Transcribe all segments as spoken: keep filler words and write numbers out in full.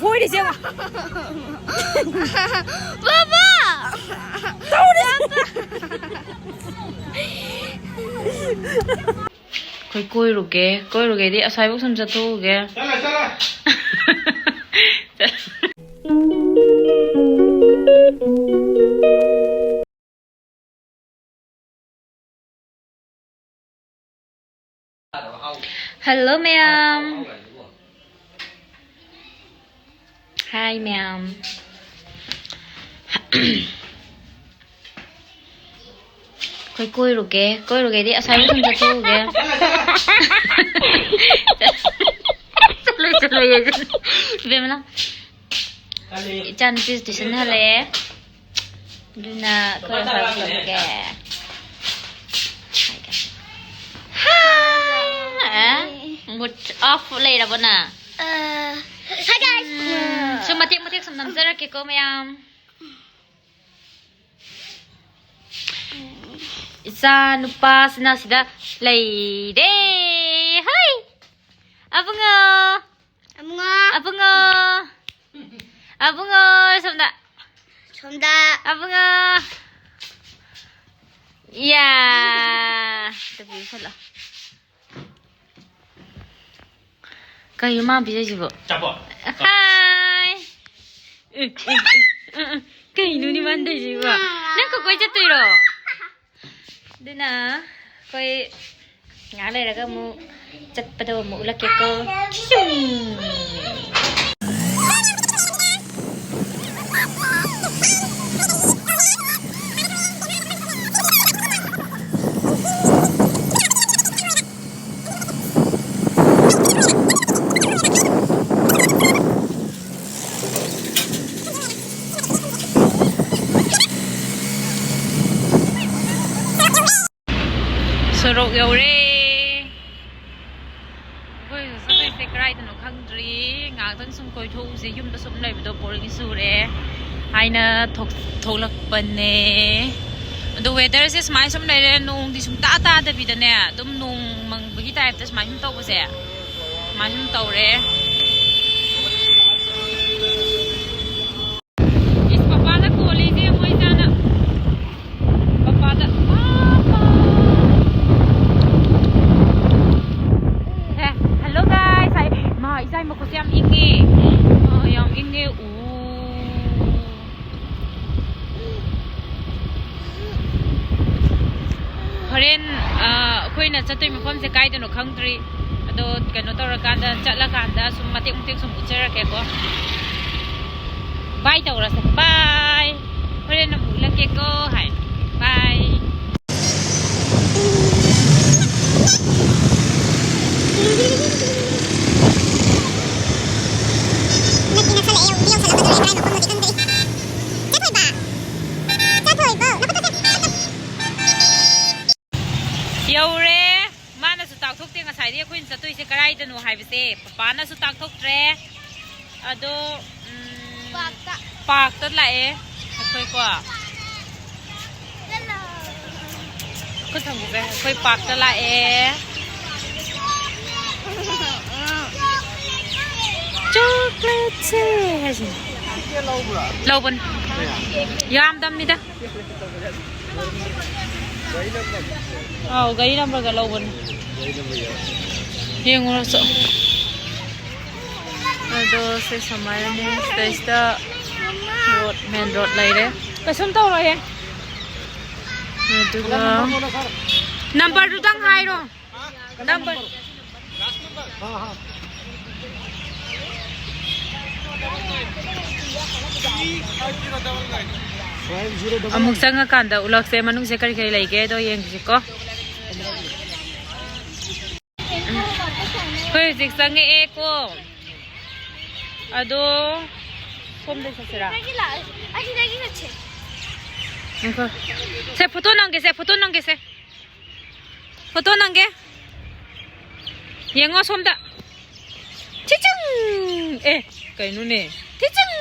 ꯐꯣꯏꯔꯤꯁꯦ ꯌꯦꯡꯉꯣ꯫ ꯕꯥꯕꯥ! ꯇꯧꯔꯤꯁꯦ꯫ ꯑꯩꯈꯣꯏ ꯀꯣꯏꯔꯨꯒꯦ, ꯀꯣꯏꯔꯨꯒꯦꯗꯤ ꯑꯁ꯭ꯋꯥꯏꯐꯧ ꯁꯨꯝ ꯆꯠꯊꯣꯛꯎꯒꯦ꯫ ꯆꯠꯂꯣ, ꯆꯠꯂꯣ꯫ ꯍꯜꯂꯣ ꯃꯌꯥꯝ꯫ ꯍꯥꯏ ꯃꯌꯥꯝ꯫ ꯑꯩꯈꯣꯏ ꯀꯣꯏꯔꯨꯒꯦ, ꯀꯣꯏꯔꯨꯒꯦꯗꯤ ꯑꯁ꯭ꯋꯥꯏꯗ ꯁꯨꯝ ꯆꯠꯊꯣꯛꯎꯒꯦ꯫ ꯆꯠꯂꯣꯏ, ꯆꯠꯂꯣꯏ, ꯆꯠꯂꯣꯏ꯫ ꯏꯕꯦꯝꯃ ꯂꯥꯎ꯫ ꯏꯆꯥ ꯅꯨꯄꯤꯁꯨ ꯇꯨꯏꯁꯟ ꯍꯜꯂꯛꯑꯦ꯫ ꯑꯗꯨꯅ ꯑꯩꯈꯣꯏ ꯑꯁ꯭ꯋꯥꯏꯗ ꯆꯠꯂꯨꯒꯦ꯫ ꯍꯥꯏ꯫ ꯃꯨꯠ ꯑꯣꯐ ꯂꯩꯔꯕꯣ ꯅꯪ? ꯑ, hi guys. ꯎꯝ, ꯁꯨꯝ ꯃꯇꯦꯛ ꯃꯇꯦꯛ ꯁꯨꯝ ꯅꯝꯖꯔꯛꯀꯦꯀꯣ ꯃꯌꯥꯝ꯫ ꯏꯆꯥ ꯅꯨꯄꯥꯁꯤꯅ ꯁꯤꯗ ꯂꯩꯔꯦ꯫ ꯍꯣꯏ! ꯑꯕꯨꯡꯉꯣ! ꯑꯕꯨꯡꯉꯣ! ꯑꯕꯨꯡꯉꯣ! ꯑꯕꯨꯡꯉꯣ! ꯁꯣꯝꯗ! ꯁꯣꯝꯗ! ꯑꯕꯨꯡꯉꯣ! ꯌꯥ! ꯇꯨꯄꯤ ꯎꯞꯁꯜꯂꯣ꯫ ꯀꯩꯅꯣ ꯃꯥ ꯄꯤꯖꯩꯁꯤꯕꯣ? ꯑꯆꯥꯄꯣꯠ꯫ ꯍꯥꯏ꯫ ꯑꯦ, ꯑꯦ, ꯑꯦ, ꯑꯦ, ꯑꯦ꯫ ꯀꯩꯅꯣꯅꯦ ꯃꯥꯅ ꯇꯧꯔꯤꯁꯤꯕꯣ? ꯅꯪ ꯀꯣꯀꯣꯏ ꯆꯠꯇꯣꯏꯔꯣ? ꯑꯗꯨꯅ ꯑꯩꯈꯣꯏ ꯉꯥꯏꯍꯥꯛ ꯂꯩꯔꯒ ꯑꯃꯨꯛ ꯆꯠꯄꯗꯣ ꯑꯃꯨꯛ ꯎꯠꯂꯛꯀꯦꯀꯣ꯫ ꯁꯣꯔꯣꯛ ꯌꯧꯔꯦ꯫ ꯑꯩꯈꯣꯏ ꯍꯧꯖꯤꯛ ꯆꯠꯇꯣꯏꯁꯦ ꯀꯗꯥꯏꯗꯅꯣ ꯈꯪꯗ꯭ꯔꯤ꯫ ꯉꯥꯏꯍꯥꯛꯇꯪ ꯁꯨꯝ ꯀꯣꯏꯊꯣꯛꯎꯁꯦ, ꯌꯨꯝꯗ ꯁꯨꯝ ꯂꯩꯕꯗꯣ ꯕꯣꯔꯤꯡ ꯆꯨꯔꯦ ꯍꯥꯏꯅ ꯊꯣꯛ-, ꯊꯣꯛꯂꯛꯄꯅꯦ꯫ ꯑꯗꯣ ꯋꯦꯗꯔꯁꯦ ꯁꯨꯃꯥꯏꯅ ꯁꯨꯝ ꯂꯩꯔꯦ, ꯅꯣꯡꯗꯤ ꯁꯨꯡꯇꯥ ꯇꯥꯗꯕꯤꯗꯅꯦ, ꯑꯗꯨꯝ ꯅꯣꯡ ꯃꯪꯕꯒꯤ ꯇꯥꯏꯞꯇ ꯁꯨꯃꯥꯏꯅ ꯁꯨꯝ ꯇꯧꯕꯁꯦ, ꯁꯨꯃꯥꯏꯅ ꯁꯨꯝ ꯇꯧꯔꯦ꯫ ꯆꯠꯇꯣꯏ ꯃꯐꯝꯁꯦ ꯀꯥꯏꯗꯅꯣ ꯈꯪꯗ꯭ꯔꯤ꯫ ꯑꯗꯣ ꯀꯩꯅꯣ ꯇꯧꯔꯀꯥꯟꯗ, ꯆꯠꯂꯀꯥꯟꯗ ꯁꯨꯝ ꯃꯇꯦꯛ ꯃꯇꯦꯛ ꯁꯨꯝ ꯎꯠꯆꯔꯛꯀꯦꯀꯣ꯫ ꯕꯥꯏ ꯇꯧꯔꯁꯦ, ꯕꯥꯏ꯫ ꯍꯣꯔꯦꯟ ꯑꯃꯨꯛ ꯎꯠꯂꯛꯀꯦꯀꯣ ꯍꯥꯏ꯫ ꯕꯥꯏ꯫ ꯅꯛꯇꯤ ꯅꯛꯁꯜꯂꯛꯑꯦ, ꯌꯧꯗꯤ ꯌꯧꯁꯜꯂꯛꯀꯗꯧꯔꯦ, ꯀꯗꯥꯏ ꯃꯐꯝꯅꯣꯗꯤ ꯈꯪꯗꯦ꯫ ꯆꯦ ꯊꯣꯏꯕ! ꯆꯦ ꯊꯣꯏꯕ! ꯅꯈꯨꯠꯇꯣ ꯁꯦ! ꯌꯧꯔꯦ꯫ ꯃꯥꯅꯁꯨ ꯇꯥꯛꯊꯣꯛꯇꯦ ꯉꯁꯥꯏꯗꯤ ꯑꯩꯈꯣꯏꯅ ꯆꯠꯇꯣꯏꯁꯦ ꯀꯗꯥꯏꯗꯅꯣ ꯍꯥꯏꯕꯁꯦ꯫ ꯄꯄꯥꯅꯁꯨ ꯇꯥꯛꯊꯣꯛꯇ꯭ꯔꯦ꯫ ꯑꯗꯣ, ꯎꯝ, ꯄꯥꯔꯛꯇ꯫ ꯄꯥꯔꯛꯇ ꯂꯥꯛꯑꯦ ꯑꯩꯈꯣꯏꯀꯣ꯫ ꯆꯠꯂꯣ꯫ ꯈꯨꯠ ꯊꯝꯃꯨꯒꯦ꯫ ꯑꯩꯈꯣꯏ ꯄꯥꯔꯛꯇ ꯂꯥꯛꯑꯦ꯫ ꯆꯣꯀ꯭ꯂꯦꯠꯁꯦ ꯍꯥꯏꯁꯤꯅꯦ꯫ ꯂꯧꯕꯅꯤ꯫ ꯌꯥꯝꯗꯝꯅꯤꯗ꯫ ꯑꯥꯎ, ꯒꯥꯔꯤ ꯅꯝꯕꯔꯒ ꯂꯧꯕꯅꯤ꯫ ꯌꯦꯡꯉꯨꯔꯁꯨ꯫ ꯑꯗꯣ ꯁꯤ ꯁꯨꯃꯥꯏꯅꯅꯦ, ꯁꯤꯗꯩꯁꯤꯗ ꯔꯣꯗ, ꯃꯦꯟ ꯔꯣꯗ ꯂꯩꯔꯦ꯫ ꯀꯩꯁꯨꯝ ꯇꯧꯔꯣꯏꯍꯦ꯫ ꯑꯗꯨꯒ ꯅꯝꯕꯔꯗꯨꯗꯪ ꯍꯥꯏꯔꯣ꯫ ꯅꯝꯕꯔ꯫ ꯑꯃꯨꯛ ꯆꯪꯉꯀꯥꯟꯗ ꯎꯠꯂꯛꯁꯦ, ꯃꯅꯨꯡꯁꯦ ꯀꯔꯤ ꯀꯔꯤ ꯂꯩꯒꯦꯗꯣ ꯌꯦꯡꯁꯤꯀꯣ꯫ ꯑꯩꯈꯣꯏ ꯍꯧꯖꯤꯛ ꯆꯪꯉꯛꯑꯦꯀꯣ꯫ ꯑꯗꯣ ꯁꯣꯝꯗ ꯆꯠꯁꯤꯔꯥ? ꯑꯁꯤꯗꯒꯤ ꯆꯠꯁꯦ꯫ ꯉꯥꯏꯈꯣ꯫ ꯁꯦ, ꯐꯣꯇꯣ ꯅꯝꯒꯦꯁꯦ, ꯐꯣꯇꯣ ꯅꯝꯒꯦꯁꯦ꯫ ꯐꯣꯇꯣ ꯅꯝꯒꯦ꯫ ꯌꯦꯡꯉꯣ ꯁꯣꯝꯗ꯫ ꯊꯤꯆꯤꯡ! ꯑꯦ, ꯀꯩꯅꯣꯅꯦ? ꯊꯤꯆꯤꯡ!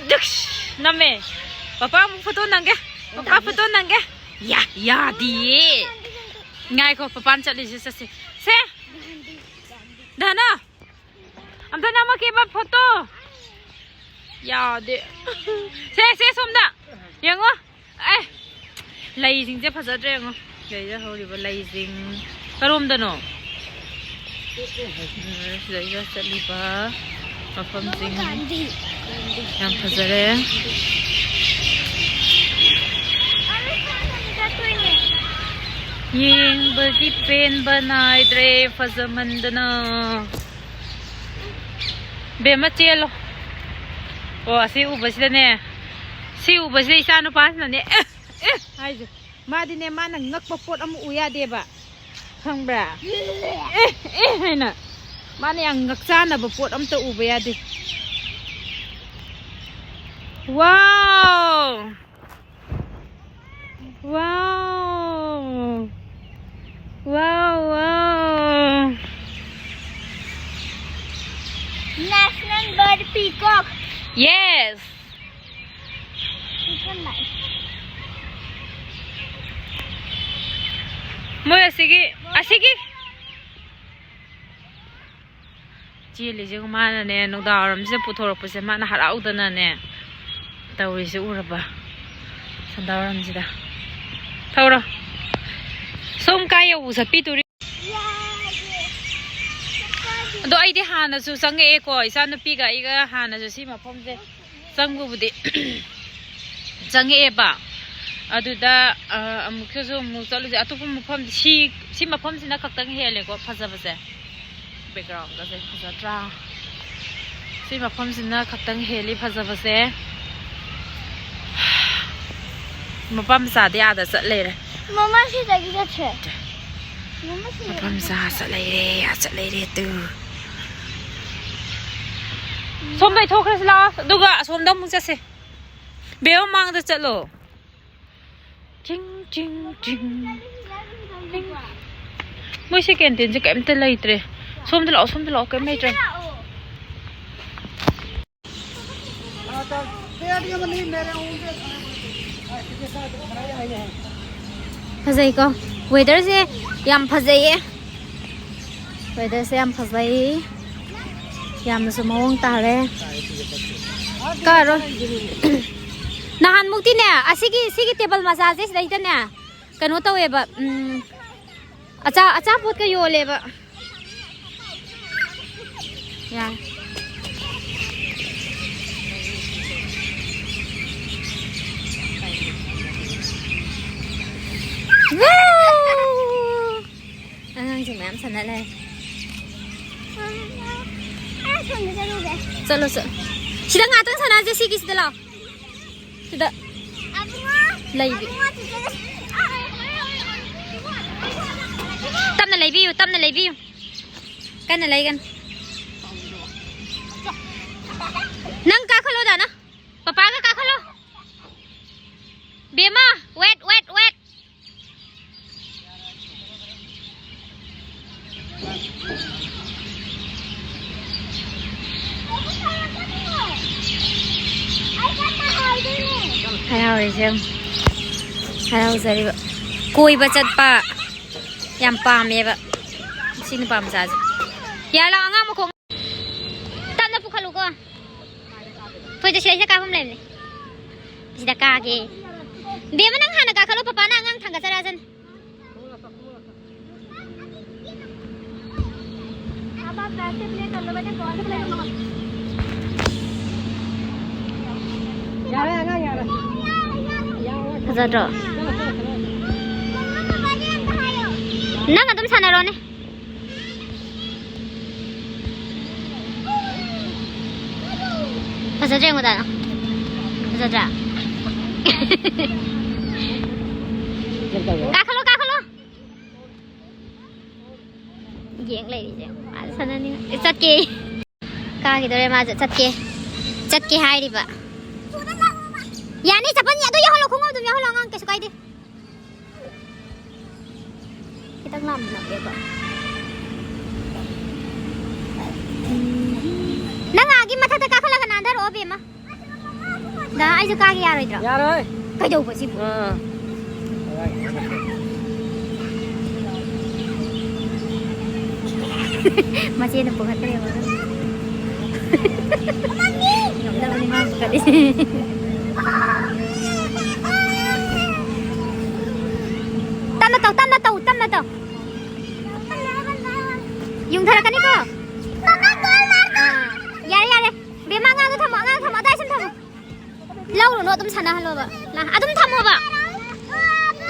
ꯗꯛꯁ! ꯅꯝꯃꯦ꯫ ꯄꯄꯥ ꯑꯃꯨꯛ ꯐꯣꯇꯣ ꯅꯝꯒꯦ꯫ ꯄꯄꯥ ꯐꯣꯇꯣ ꯅꯝꯒꯦ꯫ ꯌꯥ, ꯌꯥꯗꯤꯌꯦ꯫ ꯉꯥꯏꯈꯣ, ꯄꯄꯥꯅ ꯆꯠꯂꯤꯁꯦ ꯆꯠꯁꯦ꯫ ꯁꯦ! ꯙꯅ! ꯑꯝꯇ ꯅꯝꯃꯛꯀꯦꯕ ꯐꯣꯇꯣ꯫ ꯌꯥꯗꯦ꯫ ꯁꯦ, ꯁꯦ, ꯁꯣꯝꯗ꯫ ꯌꯦꯡꯉꯣ꯫ ꯑꯦ! ꯂꯩꯁꯤꯡꯁꯦ ꯐꯖꯗ꯭ꯔꯦ ꯌꯦꯡꯉꯣ꯫ ꯁꯤꯗꯩꯗ ꯍꯧꯔꯤꯕ ꯂꯩꯁꯤꯡ꯫ ꯀꯔꯣꯝꯗꯅꯣ? ꯁꯤꯗꯩꯗ ꯆꯠꯂꯤꯕ ꯃꯐꯝꯁꯤꯡ ꯌꯥꯝ ꯐꯖꯔꯦ꯫ ꯌꯦꯡꯕꯒꯤ ꯄꯦꯟꯕ ꯅꯥꯏꯗ꯭ꯔꯦ, ꯐꯖꯃꯟꯗꯅ꯫ ꯕꯦꯝꯃ, ꯆꯦꯜꯂꯣ꯫ ꯑꯣ, ꯑꯁꯤ ꯎꯕꯁꯤꯗꯅꯦ, ꯁꯤ ꯎꯕꯁꯤꯗ ꯏꯆꯥ ꯅꯨꯄꯥꯁꯤꯅꯅꯦ, "ꯑꯦ, ꯑꯦ" ꯍꯥꯏꯁꯦ꯫ ꯃꯥꯗꯤꯅꯦ, ꯃꯥꯅ ꯉꯛꯄ ꯄꯣꯠ ꯑꯃ ꯎ ꯌꯥꯗꯦꯕ, ꯈꯪꯕ꯭ꯔꯥ? "ꯑꯦ, ꯑꯦ" ꯍꯥꯏꯅ ꯃꯥꯅ ꯌꯥꯝ ꯉꯛꯆꯥꯅꯕ ꯄꯣꯠ ꯑꯝꯇ ꯎꯕ ꯌꯥꯗꯦ꯫ Wow! Wow! Wow, wow! National bird peacock. Yes. This one nice. ꯃꯣꯏ ꯑꯁꯤꯒꯤ, ꯑꯁꯤꯒꯤ ꯆꯦꯜꯂꯤꯁꯦ ꯃꯥꯅꯅꯦ, ꯅꯨꯡꯗꯥꯡ ꯋꯥꯏꯔꯝꯁꯤꯗ ꯄꯨꯊꯣꯔꯛꯄꯁꯦ ꯃꯥꯅ ꯍꯔꯥꯎꯗꯅꯅꯦ ꯇꯧꯔꯤꯁꯦ ꯎꯔꯕ? ꯁꯟꯗꯥ ꯋꯥꯏꯔꯝꯁꯤꯗ꯫ ꯊꯧꯔꯣ꯫ ꯁꯣꯝ ꯀꯥꯏ ꯌꯧꯕ ꯆꯠꯄꯤꯗꯣꯔꯤ? ꯑꯗꯣ ꯑꯩꯗꯤ ꯍꯥꯟꯅꯁꯨ ꯆꯪꯉꯛꯑꯦꯀꯣ, ꯏꯆꯥ ꯅꯨꯄꯤꯒ ꯑꯩꯒ ꯍꯥꯟꯅꯁꯨ ꯁꯤ ꯃꯐꯝꯁꯦ ꯆꯪꯕꯕꯨꯗꯤ ꯆꯪꯉꯛꯑꯦꯕ꯫ ꯑꯗꯨꯗ, ꯑ, ꯑꯃꯨꯛꯁꯨ ꯑꯃꯨꯛ ꯆꯠꯂꯨꯁꯦ꯫ ꯑꯇꯣꯞꯄ ꯃꯐꯝ, ꯁꯤ, ꯁꯤ ꯃꯐꯝꯁꯤꯅ ꯈꯛꯇꯪ ꯍꯦꯜꯂꯦꯀꯣ ꯐꯖꯕꯁꯦ꯫ Backgroundꯒꯁꯦ ꯐꯖꯗ꯭ꯔꯥ? ꯁꯤ ꯃꯐꯝꯁꯤꯅ ꯈꯛꯇꯪ ꯍꯦꯜꯂꯤ ꯐꯖꯕꯁꯦ꯫ ꯃꯄꯥ ꯃꯆꯥꯗꯤ ꯑꯥꯗ ꯆꯠ ꯂꯩꯔꯦ꯫ ꯃꯃꯥ ꯁꯤꯗꯒꯤ ꯆꯠꯁꯦ꯫ ꯃꯃꯥ ꯁꯤꯗꯒꯤ ꯃꯄꯥ ꯃꯆꯥ ꯆꯠꯁꯦ꯫ ꯆꯠ ꯂꯩꯔꯦ, ꯑꯥ ꯆꯠ ꯂꯩꯔꯦ ꯇꯨ꯫ ꯁꯣꯝꯗꯩ ꯊꯣꯛꯈ꯭ꯔꯁꯤ ꯂꯥꯛꯑꯣ, ꯑꯗꯨꯒ ꯑꯁꯣꯝꯗ ꯑꯃꯨꯛ ꯆꯠꯁꯦ꯫ ꯕꯦꯝꯃ ꯃꯥꯡꯗ ꯆꯠꯂꯣ꯫ ꯆꯤꯡ, ꯆꯤꯡ, ꯆꯤꯡ꯫ ꯃꯣꯏꯁꯤ ꯀꯦꯟꯇꯤꯟꯁꯦ ꯀꯩꯝꯇ ꯂꯩꯇ꯭ꯔꯦ꯫ ꯁꯣꯝꯗ ꯂꯥꯛꯑꯣ, ꯁꯣꯝꯗ ꯂꯥꯛꯑꯣ, ꯀꯩꯝ ꯂꯩꯇ꯭ꯔꯦ꯫ ꯐꯖꯩꯀꯣ, weatherꯁꯦ ꯌꯥꯝ ꯐꯖꯩꯌꯦ꯫ Weatherꯁꯦ ꯌꯥꯝ ꯐꯖꯩ, ꯌꯥꯝꯅꯁꯨ ꯃꯑꯣꯡ ꯇꯥꯔꯦ꯫ ꯀꯥꯔꯣ꯫ ꯅꯍꯥꯟꯃꯨꯛꯇꯤꯅꯦ, ꯑꯁꯤꯒꯤ, ꯁꯤꯒꯤ table ꯃꯆꯥꯁꯦ ꯁꯤꯗꯩꯗꯅꯦ, ꯀꯩꯅꯣ ꯇꯧꯋꯦꯕ, ꯎꯝ, ꯑꯆꯥ-, ꯑꯆꯥꯄꯣꯠꯀ ꯌꯣꯜꯂꯦꯕ꯫ ꯌꯥꯔꯦ꯫ Woo! ꯌꯥꯝ ꯁꯥꯟꯅ ꯂꯩꯔꯦ꯫ ꯑꯥ, ꯁꯣꯝꯗ ꯆꯠꯂꯨꯒꯦ꯫ ꯆꯠꯂꯣ, ꯆꯠꯂꯣ꯫ ꯁꯤꯗ ꯉꯥꯛꯇꯪ ꯁꯥꯟꯅꯁꯦ, ꯁꯤꯒꯤꯁꯤꯗ ꯂꯥꯛꯑꯣ꯫ ꯁꯤꯗ꯫ ꯑꯕꯨꯡꯉꯣ, ꯂꯩꯕꯤ꯫ ꯑꯕꯨꯡꯉꯣ, ꯆꯤꯆꯦ꯫ ꯇꯞꯅ ꯂꯩꯕꯤꯌꯨ, ꯇꯞꯅ ꯂꯩꯕꯤꯌꯨ꯫ ꯀꯟꯅ ꯂꯩꯒꯅꯨ꯫ ꯅꯪ ꯀꯥꯈꯠꯂꯣ, ꯗꯥꯅ꯫ ꯄꯄꯥꯒ ꯀꯥꯈꯠꯂꯣ꯫ ꯕꯦꯝꯃ, wait, wait, wait꯫ ꯍꯔꯥꯎꯔꯤꯁꯦ ꯌꯦꯡꯉꯨ꯫ ꯍꯔꯥꯎꯖꯔꯤꯕ꯫ ꯀꯣꯏꯕ ꯆꯠꯄ ꯌꯥꯝ ꯄꯥꯝꯃꯦꯕ ꯁꯤ ꯅꯨꯄꯥ ꯃꯆꯥꯁꯦ꯫ ꯌꯥꯔꯦ, ꯂꯥꯛꯑꯣ, ꯑꯉꯥꯡ ꯃꯈꯣꯡ꯫ ꯇꯞꯅ ꯄꯨꯈꯠꯂꯨꯀꯣ꯫ ꯊꯣꯏꯗ ꯁꯤꯗꯩꯁꯤꯗ ꯀꯥꯐꯝ ꯂꯩꯕꯅꯦ꯫ ꯁꯤꯗ ꯀꯥꯒꯦ꯫ ꯕꯦꯝꯃ, ꯅꯪ ꯍꯥꯟꯅ ꯀꯥꯈꯠꯂꯣ, ꯄꯄꯥꯅ ꯑꯉꯥꯡ ꯊꯥꯡꯒꯠꯆꯔꯛꯑꯁꯅꯤ꯫ ꯌꯥꯔꯦ, ꯑꯉꯥꯡ ꯌꯥꯔꯦ꯫ ꯐꯖꯗ꯭ꯔꯣ? ꯅꯪ ꯑꯗꯨꯝ ꯁꯥꯟꯅꯔꯣꯅꯦ꯫ ꯐꯖꯗ꯭ꯔꯥ ꯌꯦꯡꯉꯨꯗꯅ꯫ ꯐꯖꯗ꯭ꯔꯥ? ꯀꯥꯈꯠꯂꯣ, ꯀꯥꯈꯠꯂꯣ꯫ ꯌꯦꯡ ꯂꯩꯔꯤꯁꯦ꯫ ꯃꯥꯁꯨ ꯁꯥꯟꯅꯅꯤꯡꯉꯦ꯫ ꯆꯠꯀꯦ꯫ ꯀꯥꯈꯤꯗꯧꯔꯦ ꯃꯥꯁꯨ꯫ ꯆꯠꯀꯦ꯫ ꯆꯠꯀꯦ ꯍꯥꯏꯔꯤꯕ꯫ ꯌꯥꯅꯤ, ꯆꯠꯄꯅꯤ꯫ ꯑꯗꯨ ꯌꯥꯎꯍꯜꯂꯣ, ꯈꯣꯡꯎꯞ ꯑꯗꯨꯝ ꯌꯥꯎꯍꯜꯂꯣ, ꯑꯉꯥꯡ ꯀꯩꯁꯨ ꯀꯥꯏꯗꯦ꯫ ꯈꯤꯇꯪ ꯂꯥꯞꯅ ꯅꯞꯄꯦꯕ꯫ ꯅꯪ ꯑꯥꯒꯤ ꯃꯊꯛꯇ ꯀꯥꯈꯠꯂꯒ ꯅꯥꯟꯊꯔꯛꯑꯣ, ꯕꯦꯝꯃ꯫ ꯗꯥ, ꯑꯩꯁꯨ ꯀꯥꯒꯦ ꯌꯥꯔꯣꯏꯗ꯭ꯔꯣ? ꯌꯥꯔꯣꯏ꯫ ꯀꯩꯗꯧꯕ ꯁꯤꯕꯨ? ꯑꯥ꯫ ꯃꯆꯦꯅ ꯄꯨꯈꯠꯈ꯭ꯔꯦꯕ꯫ ꯉꯝꯗꯕꯅꯤ ꯃꯥ ꯄꯨꯈꯠꯂꯤꯁꯦ꯫ ꯇꯞꯅ ꯇꯧ, ꯇꯞꯅ ꯇꯧ, ꯇꯞꯅ ꯇꯧ꯫ ꯌꯨꯡꯊꯔꯛꯀꯅꯤꯀꯣ꯫ ꯑꯥ, ꯌꯥꯔꯦ, ꯌꯥꯔꯦ꯫ ꯕꯦꯝꯃ, ꯑꯉꯥꯡꯗꯣ ꯊꯝꯃꯣ, ꯑꯉꯥꯡ ꯊꯝꯃꯣ, ꯑꯗꯥꯏ ꯁꯨꯝ ꯊꯝꯃꯣ꯫ ꯂꯧꯔꯨꯅꯨ, ꯑꯗꯨꯝ ꯁꯥꯟꯅꯍꯜꯂꯣꯕ꯫ ꯂꯥ, ꯑꯗꯨꯝ ꯊꯝꯃꯣꯕ꯫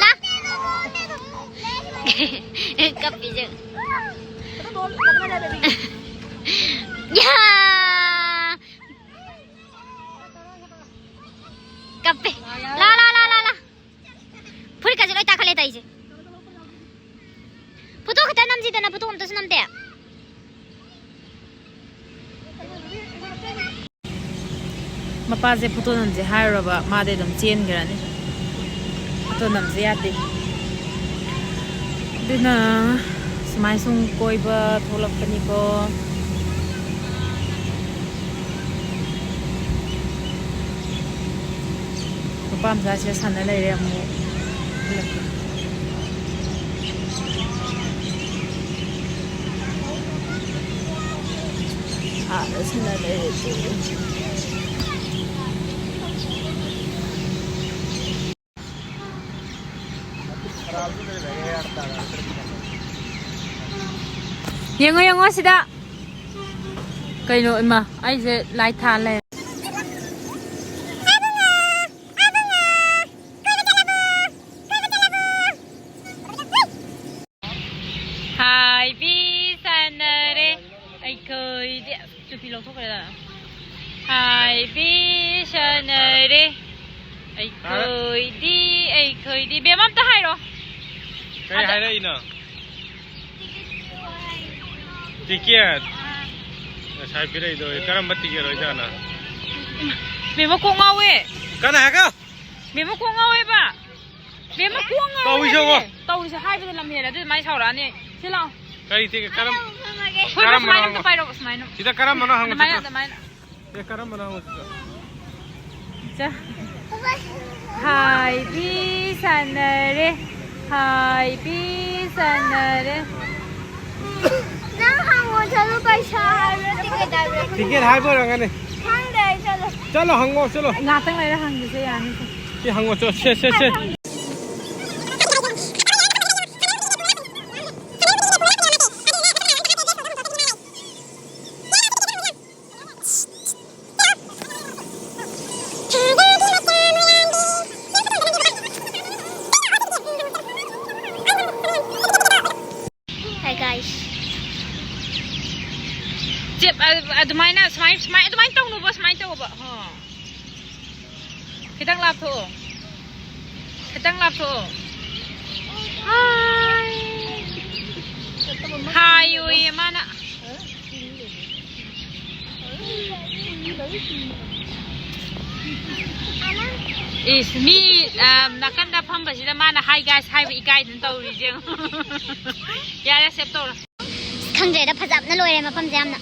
ꯂꯥ꯫ ꯀꯞꯄꯤꯁꯦ꯫ ꯌꯥ! ꯀꯞꯄꯦ꯫ ꯂꯥ, ꯂꯥ, ꯂꯥ, ꯂꯥ, ꯂꯥ꯫ ꯐꯨꯔꯤꯠꯀꯁꯦ ꯂꯣꯏ ꯇꯥꯈꯠꯂꯦ ꯇꯧꯔꯤꯁꯦ꯫ ꯐꯣꯇꯣ ꯈꯤꯇ ꯅꯝꯁꯤꯗꯅ, ꯐꯣꯇꯣ ꯑꯝꯇꯁꯨ ꯅꯝꯗꯦ꯫ ꯃꯄꯥꯁꯦ ꯐꯣꯇꯣ ꯅꯝꯁꯦ ꯍꯥꯏꯔꯨꯔꯕ ꯃꯥꯗꯤ ꯑꯗꯨꯝ ꯆꯦꯟꯈ꯭ꯔꯅꯤ꯫ ꯐꯣꯇꯣ ꯅꯝꯁꯦ ꯌꯥꯗꯦ꯫ ꯑꯗꯨꯅ ꯁꯨꯃꯥꯏ ꯁꯨꯝ ꯀꯣꯏꯕ ꯊꯣꯛꯂꯛꯄꯅꯤꯀꯣ꯫ ꯅꯨꯄꯥ ꯃꯆꯥꯁꯦ ꯁꯥꯟꯅ ꯂꯩꯔꯦ ꯑꯃꯨꯛ꯫ ꯑꯥꯗ ꯁꯥꯟꯅ ꯂꯩꯔꯦ꯫ ꯌꯦꯡꯉꯣ, ꯌꯦꯡꯉꯣ ꯁꯤꯗ꯫ ꯀꯩꯅꯣ ꯏꯃꯥ, ꯑꯩꯁꯦ ꯂꯥꯏ ꯊꯥꯜꯂꯦ꯫ ꯍꯥꯏꯕꯤ ꯁꯥꯟꯅꯔꯦ ꯑꯩꯈꯣꯏꯗꯤ꯫ ꯇꯨꯄꯤ ꯂꯧꯊꯣꯛꯈ꯭ꯔꯦꯗ꯫ ꯍꯥꯏꯕꯤ ꯁꯥꯟꯅꯔꯦ ꯑꯩꯈꯣꯏꯗꯤ, ꯑꯩꯈꯣꯏꯗꯤ꯫ ꯕꯦꯝ ꯑꯝꯇ ꯍꯥꯏꯔꯣ꯫ ꯀꯩ ꯑꯗ- ꯍꯥꯏꯔꯛꯏꯅꯣ? ꯇꯤꯀꯦꯠ꯫ ꯉꯁꯥꯏ ꯄꯤꯔꯛꯏꯗꯣ ꯀꯔꯝꯕ ꯇꯤꯀꯦꯠ ꯑꯣꯏꯖꯥꯠꯅꯣ? ꯕꯦꯝꯃ ꯀꯣꯛ ꯉꯥꯎꯋꯦ꯫ ꯀꯅꯥ ꯍꯥꯏꯒ? ꯕꯦꯝꯃ ꯀꯣꯛ ꯉꯥꯎꯋꯦꯕ꯫ ꯕꯦꯝꯃ ꯀꯣꯛ ꯉꯥꯎꯋꯦ ꯇꯧꯏꯁꯦ ꯍꯥꯏꯕꯅꯦ꯫ ꯌꯦꯡꯉꯣ꯫ ꯇꯧꯔꯤꯁꯦ ꯍꯥꯏꯕꯗ ꯂꯝ ꯍꯦꯜꯂꯦ꯫ ꯑꯗꯨ ꯑꯗꯨꯃꯥꯏꯅ ꯁꯥꯎꯔꯛꯑꯅꯤ꯫ ꯁꯤ ꯂꯥꯛꯑꯣ꯫ ꯀꯔꯤ ꯇꯤꯀꯦꯠ? ꯀꯔꯝ-, ꯍꯣꯏ, ꯀꯔꯝꯕꯅꯣ ꯁꯨꯃꯥꯏꯅ ꯑꯝꯇ ꯍꯪꯉꯣ? ꯄꯥꯏꯔꯛꯑꯣ, ꯁꯨꯃꯥꯏꯅ꯫ ꯁꯤꯗ ꯀꯔꯝꯕꯅꯣ ꯍꯪꯉꯣ, ꯑꯗꯨꯃꯥꯏꯅ, ꯆꯠꯂꯣ꯫ ꯑꯗꯨꯃꯥꯏꯅ꯫ ꯑꯦ, ꯀꯔꯝꯕꯅꯣ ꯍꯪꯉꯣ, ꯆꯠꯂꯣ꯫ ꯆꯥ꯫ ꯍꯥꯏꯕꯤ ꯁꯥꯟꯅꯔꯦ, ꯍꯥꯏꯕꯤ ꯁꯥꯟꯅꯔꯦ꯫ ꯅꯪ ꯍꯪꯉꯣ ꯆꯠꯂꯨ, ꯄꯩꯁꯥ ꯍꯥꯏꯕ꯭ꯔꯥ, ꯇꯤꯀꯦꯠ ꯍꯥꯏꯕ꯭ꯔꯥ? ꯇꯤꯀꯦꯠ ꯍꯥꯏꯕ ꯑꯣꯏꯔꯝꯒꯅꯤ꯫ ꯈꯪꯗꯦ ꯑꯩ, ꯆꯠꯂꯨ꯫ ꯆꯠꯂꯣ, ꯍꯪꯉꯣ, ꯆꯠꯂꯣ꯫ ꯉꯥꯛꯇꯪ ꯂꯩꯔ ꯍꯪꯒꯦꯁꯦ, ꯌꯥꯅꯤꯁꯦ꯫ ꯁꯤ ꯍꯪꯉꯣ, ꯆꯠꯂꯣ, ꯁꯦ, ꯁꯦ, ꯁꯦ꯫ Hi guys. ꯁꯨꯃꯥꯏ-, ꯁꯨꯃꯥꯏ-, ꯑꯗꯨꯃꯥꯏꯅ ꯇꯧꯅꯨꯕ, ꯁꯨꯃꯥꯏꯅ ꯇꯧꯕ꯫ ꯑꯣ꯫ ꯈꯤꯇꯪ ꯂꯥꯞꯊꯣꯛꯑꯣ꯫ ꯈꯤꯇꯪ ꯂꯥꯞꯊꯣꯛꯑꯣ꯫ ꯍꯥꯏ꯫ ꯍꯥꯏꯌꯣꯌꯦ ꯃꯥꯅ꯫ ꯏꯁ, ꯃꯤ, ꯑ, ꯅꯥꯀꯟꯗ ꯐꯝꯕꯁꯤꯗ ꯃꯥꯅ "Hi guys" ꯍꯥꯏꯕ ꯏꯀꯥꯏꯗꯅ ꯇꯧꯔꯤꯁꯦ ꯌꯦꯡꯉꯣ꯫ ꯌꯥꯔꯦ, save ꯇꯧꯔꯣ꯫ ꯈꯪꯗ꯭ꯔꯦꯗ, ꯐꯖꯕꯅ ꯂꯣꯏꯔꯦ ꯃꯐꯝꯁꯦ ꯌꯥꯝꯅ꯫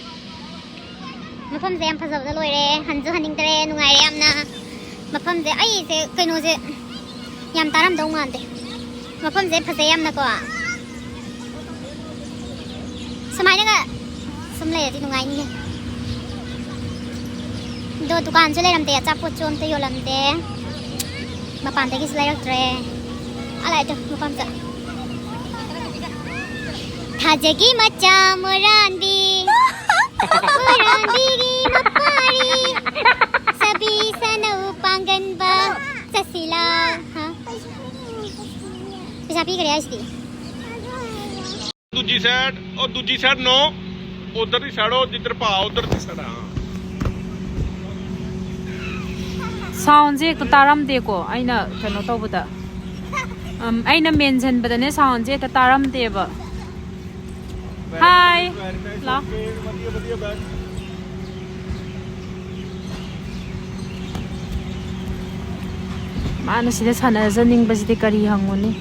ꯃꯐꯝꯁꯦ ꯌꯥꯝ ꯐꯖꯕꯗ ꯂꯣꯏꯔꯦ꯫ ꯍꯟꯁꯨ ꯍꯟꯅꯤꯡꯗ꯭ꯔꯦ, ꯅꯨꯡꯉꯥꯏꯔꯦ ꯌꯥꯝꯅ꯫ ꯃꯐꯝꯁꯦ, ꯑꯩꯁꯦ ꯀꯩꯅꯣꯁꯦ ꯌꯥꯝ ꯇꯥꯔꯝꯗꯧ ꯃꯥꯟꯗꯦ꯫ ꯃꯐꯝꯁꯦ ꯐꯖꯩ ꯌꯥꯝꯅꯀꯣ꯫ ꯁꯨꯃꯥꯏꯅꯒ ꯁꯨꯝ ꯂꯩꯔꯗꯤ ꯅꯨꯡꯉꯥꯏꯅꯤꯌꯦ꯫ ꯑꯗꯣ ꯗꯨꯀꯥꯟꯁꯨ ꯂꯩꯔꯝꯗꯦ, ꯑꯆꯥꯄꯣꯠꯁꯨ ꯑꯝꯇ ꯌꯣꯜꯂꯝꯗꯦ꯫ ꯃꯄꯥꯟꯗꯒꯤꯁꯨ ꯂꯩꯔꯛꯇ꯭ꯔꯦ꯫ ꯑꯥ ꯂꯥꯛꯑꯦ ꯇꯨ, ꯃꯄꯥꯟꯗ꯫ ꯊꯥꯖꯒꯤ ꯃꯆꯥ ꯃꯣꯔꯥꯟꯕꯤ꯫ ꯃꯣꯔꯥꯟꯕꯤꯒꯤ ꯃꯄꯥꯔꯤ꯫ ꯁꯥꯕꯤ ꯁꯅꯧ ꯄꯥꯡꯒꯟꯕ꯫ ꯆꯠꯁꯤꯂꯥ꯫ ꯍꯥ? ꯄꯩꯁꯥ ꯄꯤꯈꯔꯦ ꯍꯥꯏꯁꯤꯗꯤ꯫ ਦੂਜੀ ਸਾਈਡ, ਉਹ ਦੂਜੀ ਸਾਈਡ ਨੋ, ਉਧਰ ਦੀ ਸਾਈਡ, ਉਹ ਜਿੱਧਰ ਭਾ ਉਧਰ ਦੀ ਸਾਈਡ। ਹਾਂ। Soundꯁꯦ ꯍꯦꯛꯇ ꯇꯥꯔꯝꯗꯦꯀꯣ, ꯑꯩꯅ ꯀꯩꯅꯣ ꯇꯧꯕꯗ꯫ ꯑꯝ, ꯑꯩꯅ ꯃꯦꯟꯁꯤꯟꯕꯗꯅꯦ soundꯁꯦ ꯍꯦꯛꯇ ꯇꯥꯔꯝꯗꯦꯕ꯫ Hi. Very nice, ꯂꯥꯎ꯫ Okay, ꯃꯗꯤꯌꯥ, ꯃꯗꯤꯌꯥ, back. ꯃꯥꯅ ꯁꯤꯗ ꯁꯥꯟꯅꯖꯅꯤꯡꯕꯁꯤꯗꯤ ꯀꯔꯤ ꯍꯪꯉꯨꯅꯤ?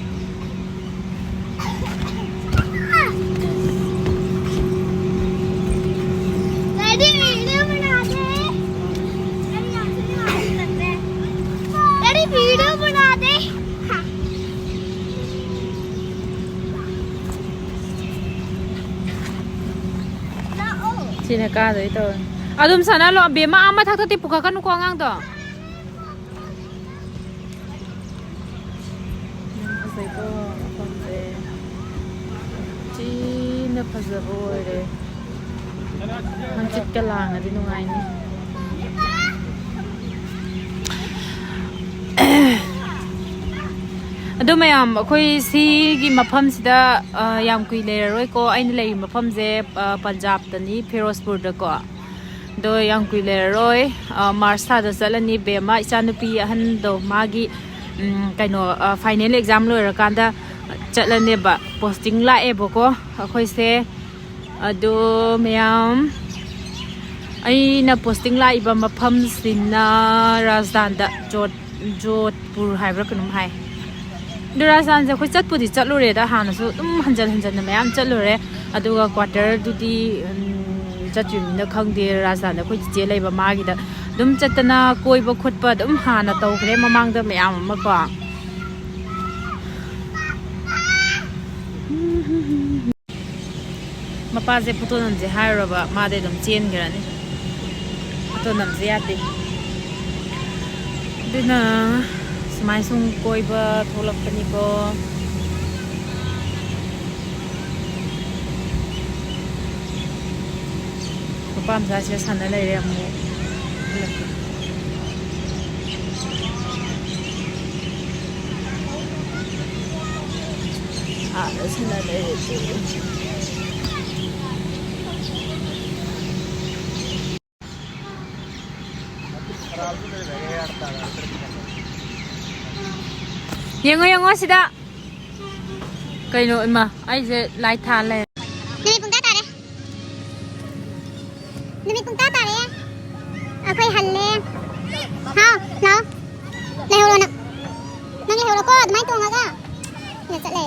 ꯁꯤꯅ ꯀꯥꯗꯣꯏ ꯇꯧꯔꯦ꯫ ꯑꯗꯨꯝ ꯁꯥꯟꯅꯍꯜꯂꯣ, ꯕꯦꯝꯃ, ꯑꯥ ꯃꯊꯛꯇꯗꯤ ꯄꯨꯈꯠꯀꯅꯨꯀꯣ ꯑꯉꯥꯡꯗꯣ꯫ ꯌꯥꯝ ꯐꯖꯩꯀꯣ ꯃꯐꯝꯁꯦ꯫ ꯊꯤꯅ ꯐꯖꯕ ꯑꯣꯏꯔꯦ꯫ ꯍꯪꯆꯤꯠꯀ ꯂꯥꯡꯉꯗꯤ ꯅꯨꯡꯉꯥꯏꯅꯤ꯫ ꯑꯗꯣ ꯃꯌꯥꯝ, ꯑꯩꯈꯣꯏ ꯁꯤꯒꯤ ꯃꯐꯝꯁꯤꯗ, ꯑ, ꯌꯥꯝ ꯀꯨꯏ ꯂꯩꯔꯔꯣꯏꯀꯣ꯫ ꯑꯩꯅ ꯂꯩꯔꯤꯕ ꯃꯐꯝꯁꯦ, ꯑ, ꯄꯟꯖꯥꯕꯇꯅꯤ, ꯐꯤꯔꯣꯖꯄꯨꯔꯗꯀꯣ꯫ ꯑꯗꯣ ꯌꯥꯝ ꯀꯨꯏ ꯂꯩꯔꯔꯣꯏ꯫ ꯑ, ꯃꯥꯔꯆ ꯊꯥꯗ ꯆꯠꯂꯅꯤ ꯕꯦꯝꯃ, ꯏꯆꯥꯅꯨꯄꯤ ꯑꯍꯟꯗꯣ, ꯃꯥꯒꯤ, ꯎꯝ, ꯀꯩꯅꯣ, ꯑ, ꯐꯥꯏꯅꯦꯜ ꯑꯦꯛꯖꯥꯝ ꯂꯣꯏꯔꯀꯥꯟꯗ ꯆꯠꯂꯅꯦꯕ꯫ ꯄꯣꯁꯇꯤꯡ ꯂꯥꯛꯑꯦꯕꯀꯣ ꯑꯩꯈꯣꯏꯁꯦ꯫ ꯑꯗꯣ ꯃꯌꯥꯝ, ꯑꯩꯅ ꯄꯣꯁꯇꯤꯡ ꯂꯥꯛꯏꯕ ꯃꯐꯝꯁꯤꯅ ꯔꯥꯖꯁꯊꯥꯟꯗ, ꯖꯣꯠ-, ꯖꯣꯠꯄꯨꯔ ꯍꯥꯏꯕ꯭ꯔꯥ ꯀꯩꯅꯣꯝ ꯍꯥꯏ꯫ ꯑꯗꯣ ꯔꯥꯖꯁꯊꯥꯟꯁꯦ ꯑꯩꯈꯣꯏ ꯆꯠꯄꯨꯗꯤ ꯆꯠꯂꯨꯔꯦꯗ, ꯍꯥꯟꯅꯁꯨ ꯑꯗꯨꯝ ꯍꯟꯖꯟ ꯍꯟꯖꯟꯅ ꯃꯌꯥꯝ ꯆꯠꯂꯨꯔꯦ꯫ ꯑꯗꯨꯒ ꯀ꯭ꯋꯥꯇꯔꯗꯨꯗꯤ, ꯎꯝ, ꯆꯠꯇ꯭ꯔꯤꯕꯅꯤꯅ ꯈꯪꯗꯦ꯫ ꯔꯥꯖꯁꯊꯥꯟꯗ ꯑꯩꯈꯣꯏ ꯆꯤꯆꯦ ꯂꯩꯕ, ꯃꯥꯒꯤꯗ ꯑꯗꯨꯝ ꯆꯠꯇꯅ ꯀꯣꯏꯕ ꯈꯣꯠꯄ ꯑꯗꯨꯝ ꯍꯥꯟꯅ ꯇꯧꯈ꯭ꯔꯦ ꯃꯃꯥꯡꯗ ꯃꯌꯥꯝ ꯑꯃ ꯀꯣ꯫ ꯃꯄꯥꯁꯦ ꯐꯣꯇꯣ ꯅꯝꯁꯦ ꯍꯥꯏꯔꯨꯔꯕ, ꯃꯥꯗꯤ ꯑꯗꯨꯝ ꯆꯦꯟꯈ꯭ꯔꯅꯤ꯫ ꯐꯣꯇꯣ ꯅꯝꯁꯦ ꯌꯥꯗꯦ꯫ ꯑꯗꯨꯅ ꯁꯨꯃꯥꯏ ꯁꯨꯝ ꯀꯣꯏꯕ ꯊꯣꯛꯂꯛꯄꯅꯤꯀꯣ꯫ ꯅꯨꯄꯥ ꯃꯆꯥꯁꯤꯒ ꯁꯥꯟꯅ ꯂꯩꯔꯦ ꯑꯃꯨꯛ꯫ ꯑꯥꯗ ꯁꯥꯟꯅ ꯂꯩꯔꯦ꯫ ꯌꯦꯡꯉꯣ, ꯌꯦꯡꯉꯣ ꯁꯤꯗ꯫ ꯀꯩꯅꯣ ꯏꯃꯥ, ꯑꯩꯁꯦ ꯂꯥꯏꯠ ꯊꯥꯜ ꯂꯩꯔꯦ꯫ ꯅꯨꯃꯤꯠ ꯄꯨꯡ ꯇꯔꯥ ꯇꯥꯔꯦ꯫ ꯅꯨꯃꯤꯠ ꯄꯨꯡ ꯇꯔꯥ ꯇꯥꯔꯦ꯫ ꯑꯩꯈꯣꯏ ꯍꯜꯂꯦ꯫ ꯍꯥꯎ, ꯂꯥꯎ꯫ ꯂꯩꯍꯧꯔꯣ ꯅꯪ꯫ ꯅꯪ ꯂꯩꯍꯧꯔꯣꯀꯣ, ꯑꯗꯨꯃꯥꯏꯅ ꯇꯣꯡꯉꯒ꯫ ꯁꯤꯗ ꯆꯠꯂꯦ꯫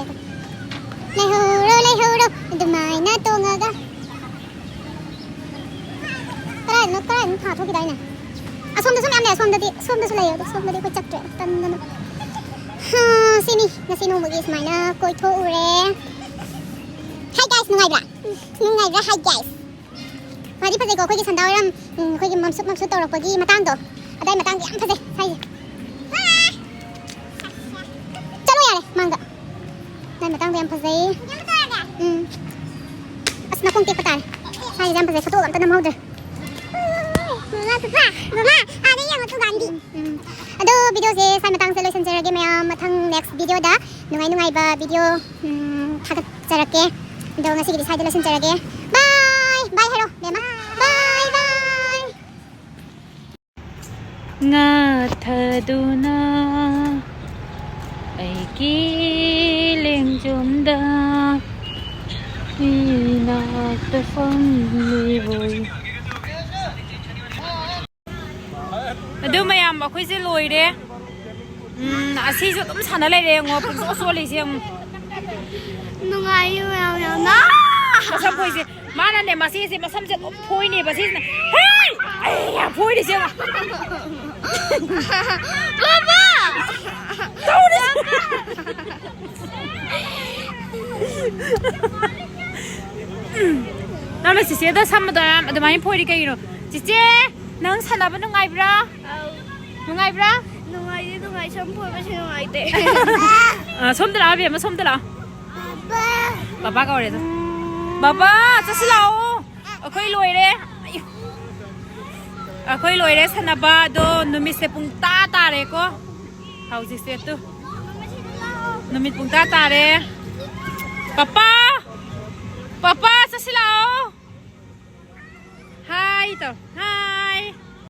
ꯂꯩꯍꯧꯔꯣ, ꯂꯩꯍꯧꯔꯣ, ꯑꯗꯨꯃꯥꯏꯅ ꯇꯣꯡꯉꯒ꯫ ꯀꯗꯥꯏꯗꯅꯣ, ꯀꯗꯥꯏꯗꯅꯣ ꯊꯥ ꯊꯣꯛꯈꯤꯗꯥꯏꯅꯦ? ꯑꯁꯣꯝꯗꯁꯨ ꯃꯌꯥꯝ ꯂꯩ, ꯑꯁꯣꯝꯗꯗꯤ, ꯁꯣꯝꯗꯁꯨ ꯂꯩ, ꯑꯗꯣ ꯁꯣꯝꯗꯗꯤ ꯑꯩꯈꯣꯏ ꯆꯠꯇ꯭ꯔꯦ, ꯇꯟꯗꯅ꯫ ꯍꯥ, ꯁꯤꯅꯤ, ꯉꯁꯤ ꯅꯣꯡꯃꯒꯤ ꯁꯨꯃꯥꯏꯅ ꯀꯣꯏꯊꯣꯛꯎꯔꯦ꯫ Hi guys, ꯅꯨꯡꯉꯥꯏꯕ꯭ꯔꯥ? ꯅꯨꯡꯉꯥꯏꯕ꯭ꯔꯥ? Hi guys꯫ ꯐꯗꯤ ꯐꯖꯩꯀꯣ, ꯑꯩꯈꯣꯏꯒꯤ ꯁꯟꯗꯥ ꯋꯥꯏꯔꯝ, ꯎꯝ, ꯑꯩꯈꯣꯏꯒꯤ ꯃꯝꯁꯨꯠ ꯃꯝꯁꯨꯠ ꯇꯧꯔꯛꯄꯒꯤ ꯃꯇꯥꯡꯗꯣ, ꯑꯗꯥꯏ ꯃꯇꯥꯡꯗꯣ ꯌꯥꯝ ꯐꯖꯩ ꯁ꯭ꯋꯥꯏꯁꯦ꯫ ꯆꯠꯂꯣ ꯌꯥꯔꯦ ꯃꯥꯡꯗ꯫ ꯑꯗꯥꯏ ꯃꯇꯥꯡꯗꯣ ꯌꯥꯝ ꯐꯖꯩ꯫ ꯎꯝ꯫ ꯑꯁ, ꯅꯈꯣꯡ ꯇꯦꯛꯄ ꯇꯥꯔꯦ꯫ ꯁ꯭ꯋꯥꯏꯁꯦ ꯌꯥꯝ ꯐꯖꯩ, ꯐꯣꯇꯣꯒ ꯑꯝꯇ ꯅꯝꯍꯧꯗ꯭ꯔꯦ꯫ ꯃꯃꯥ, ꯄꯄꯥ, ꯃꯃꯥ, ꯑꯥꯗ ꯌꯦꯡꯉꯣ, ꯊꯨꯒꯥꯏꯔꯗꯤ꯫ ꯎꯝ꯫ ꯑꯗꯣ ꯚꯤꯗꯤꯑꯣꯁꯦ ꯁ꯭ꯋꯥꯏ ꯃꯇꯥꯡꯁꯦ ꯂꯣꯏꯁꯤꯟꯖꯔꯒꯦ ꯃꯌꯥꯝ꯫ ꯃꯊꯪ next ꯚꯤꯗꯤꯑꯣꯗ ꯅꯨꯡꯉꯥꯏ ꯅꯨꯡꯉꯥꯏꯕ ꯚꯤꯗꯤꯑꯣ, ꯎꯝ, ꯊꯥꯒꯠꯆꯔꯛꯀꯦ꯫ ꯑꯗꯣ ꯉꯁꯤꯒꯤꯗꯤ ꯁ꯭ꯋꯥꯏꯗ ꯂꯣꯏꯁꯤꯟꯖꯔꯒꯦ꯫ Bye! Bye ꯍꯥꯏꯔꯣ, ꯕꯦꯝꯃ꯫ Bye, bye! ꯉꯥꯊꯗꯨꯅ ꯑꯩꯒꯤ ꯂꯦꯡꯖꯨꯝꯗ ꯏꯅꯥꯛꯇ ꯐꯝꯂꯤꯕꯣꯏ꯫ ꯑꯗꯨ ꯃꯌꯥꯝ, ꯑꯩꯈꯣꯏꯁꯦ ꯂꯣꯏꯔꯦ꯫ ꯎꯝ, ꯑꯁꯤꯁꯨ ꯑꯗꯨꯝ ꯁꯥꯟꯅ ꯂꯩꯔꯦ꯫ ꯌꯦꯡꯉꯣ, ꯄꯨꯡꯆꯣꯠ ꯆꯣꯠꯂꯤꯁꯦ ꯌꯦꯡꯉꯣ꯫ ꯅꯨꯡꯉꯥꯏꯌꯦ ꯃꯌꯥꯝ ꯌꯥꯝꯅ꯫ ꯃꯁꯝ ꯐꯣꯏꯁꯦ꯫ ꯃꯥꯅꯅꯦ, ꯃꯁꯤꯁꯦ ꯃꯁꯝꯁꯦ ꯑꯗꯨꯝ ꯐꯣꯏꯅꯦꯕ꯫ ꯁꯤꯁꯤꯅ, ꯍꯦ! ꯑꯩ ꯌꯥꯝ ꯐꯣꯏꯔꯤꯁꯦ ꯌꯦꯡꯉꯣ꯫ ꯕꯥꯕꯥ! ꯇꯧꯔꯤꯁꯦ꯫ ꯅꯪꯅ ꯆꯤꯆꯦꯗ ꯁꯝ ꯑꯗꯨꯃꯥꯏꯅ ꯐꯣꯏꯔꯤ ꯀꯩꯒꯤꯅꯣ? ꯆꯤꯆꯦ, ꯅꯪ ꯁꯥꯟꯅꯕ ꯅꯨꯡꯉꯥꯏꯕ꯭ꯔꯥ? ꯑꯧ꯫ ꯅꯨꯡꯉꯥꯏꯕ꯭ꯔꯥ? ꯅꯨꯡꯉꯥꯏꯗꯤ ꯅꯨꯡꯉꯥꯏ, ꯁꯝ ꯐꯣꯏꯕꯁꯦ ꯅꯨꯡꯉꯥꯏꯇꯦ꯫ ꯑ, ꯁꯣꯝꯗ ꯂꯥꯛꯑꯣ, ꯏꯕꯦꯝꯃ, ꯁꯣꯝꯗ ꯂꯥꯛꯑꯣ꯫ ꯕꯕꯥ ꯀꯧꯔꯦ ꯑꯗꯣ꯫ ꯕꯕꯥ, ꯆꯠꯁꯤ ꯂꯥꯛꯑꯣ꯫ ꯑꯩꯈꯣꯏ ꯂꯣꯏꯔꯦ꯫ ꯑꯌꯨ꯫ ꯑꯩꯈꯣꯏ ꯂꯣꯏꯔꯦ ꯁꯥꯟꯅꯕ꯫ ꯑꯗꯣ ꯅꯨꯃꯤꯠꯁꯦ ꯄꯨꯡ ꯇꯥ ꯇꯥꯔꯦꯀꯣ꯫ ꯍꯧꯖꯤꯛꯁꯦ ꯇꯨ꯫ ꯅꯨꯃꯤꯠ ꯄꯨꯡ ꯇꯥ ꯇꯥꯔꯦ꯫ ꯄꯄꯥ! ꯄꯄꯥ, ꯆꯠꯁꯤ ꯂꯥꯛꯑꯣ꯫